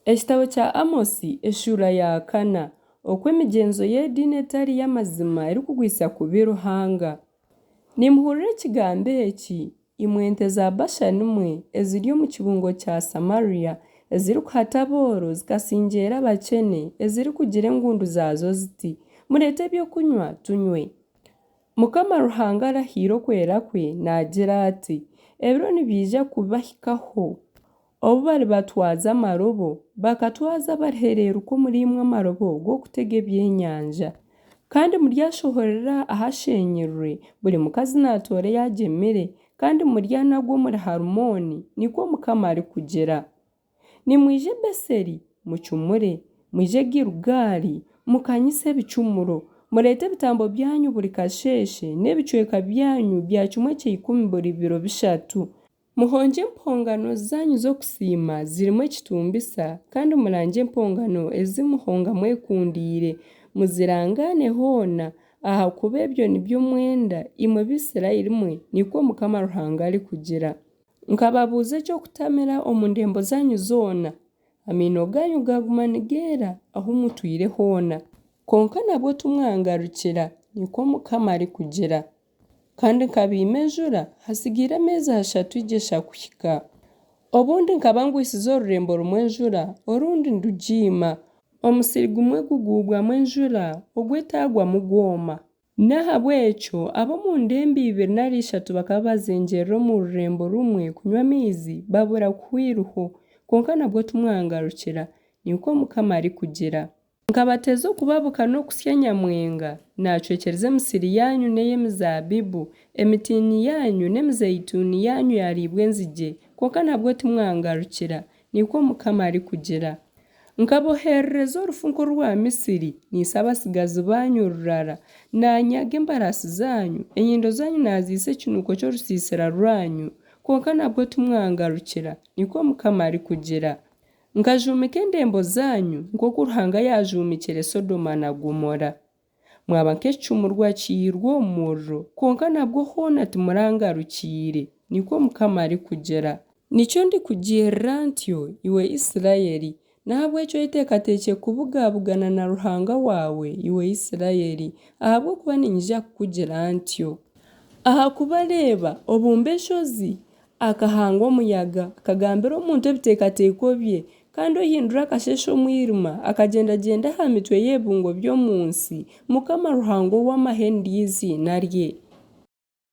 Ekitabo kya Amosi eshuura ya kana. Oku emigyenzo y'ediini etari y'amazima erikugwisa kubi Ruhanga. Nimuhurire ekigambo eki, imwe nte za Bashani mwe, eziri omu kibungo kya Samaria, ezirikuhata abooro zikasingyeera abakyene, ezirikugira engundu zaazo ziti, Mureete ebyokunywa tunywe. Mukama Ruhanga arahiire okwera kwe naagira ati, Ebiro nibiija kubahikaho, obu baribatwaza amarobo, bakatwaza abarihereeruka omuriimwe amarobo g'okutega ebyenyanja. Kandi muryashohorera ahasheenyirwe, buri mukazi naatoora ei agyemire, kandi muryanagwa omuri Harumooni, nikwo Mukama arikugira. Nimwije Beseri, mucumure, mwije Gilugaali, mukanyise ebicumuro. Mureete ebitambo byanyu buri kasheeshe, n'ebicweka byanyu bya kimwe kya ikumi buri biro bishatu. Muhongye empongano zaanyu z'okusiima zirimu ekitumbisa, kandi murangye empongano ezi muhonga mwekundiire, muzirangaane hoona, ahakuba ebyo nibyo mwenda, imwe Baisiraeli mwe, nikwo Mukama Ruhanga arikugira. Nkababuuza eky'okutamira omu ndembo zaanyu zoona, amaino gaanyu gaaguma nigeera ahu mutwire hoona. Kwonka nabwo timwangarukira, nikwo Mukama arikugira. Kandi nkabaima enjura hatsigaire ameezi ashatu eigyesha kuhika. Obundi nkaba ngwisize orurembo rumwe enjura, orundi ndugiima. Omusiri gumwe guguubwamu enjura, ogw'etaagwamu gwoma. N'ahabw'ekyo ab'omu ndembo ibiri nari ishatu bakaba bazengyerera omu rurembo rumwe kunywa amaizi, babura kuhwa eiriho. Kwonka nabwo timwangarukira, nikwo Mukama arikugira. Nkabateeza okubabuka n'okusya nyamwenga, naacwekyereza emisiri yaanyu n'ey'emizaabibu, emitiini yaanyu n'emizeituuni yaanyu yaariibwa enzigye, kwonka nabwo timwangarukira, nikwo Mukama arikugira. Nkaboherereza orufu nk'orwa Misiri, naitsa abatsigazi baanyu rurara, naanyaga embaraasi zaanyu, enyindo zaanyu naaziitsa ekinuuko ky'orusiisira rwanyu, kwonka nabwo timwangarukira, nikwo Mukama arikugira. Nkajuumika endembo zaanyu nk'oku Ruhanga yaajuumikire Sodoma na Gomora. Mwaba nk'ekicumurwa kiihirwe omu muriro, kwonka nabwo hoona timurangarukiire, nikwo Mukama arikugira. Nikyo ndikugirira ntyo, iwe Isiraeli, n'ahabw'ekyo oyeteekateekye kubugabugana na Ruhanga waawe, iwe Isiraeli, ahabw'okuba niinyija kukugira ntyo. Ahakuba reeba, obumba enshozi, akahanga omuyaga, akagambira omuntu ebiteekateeko bye, kandi ohindura akasheeshe omwirima, akagyendagyenda aha mitwe y'ebibungo by'omu nsi, Mukama Ruhanga ow'amahe niryo eiziina rye.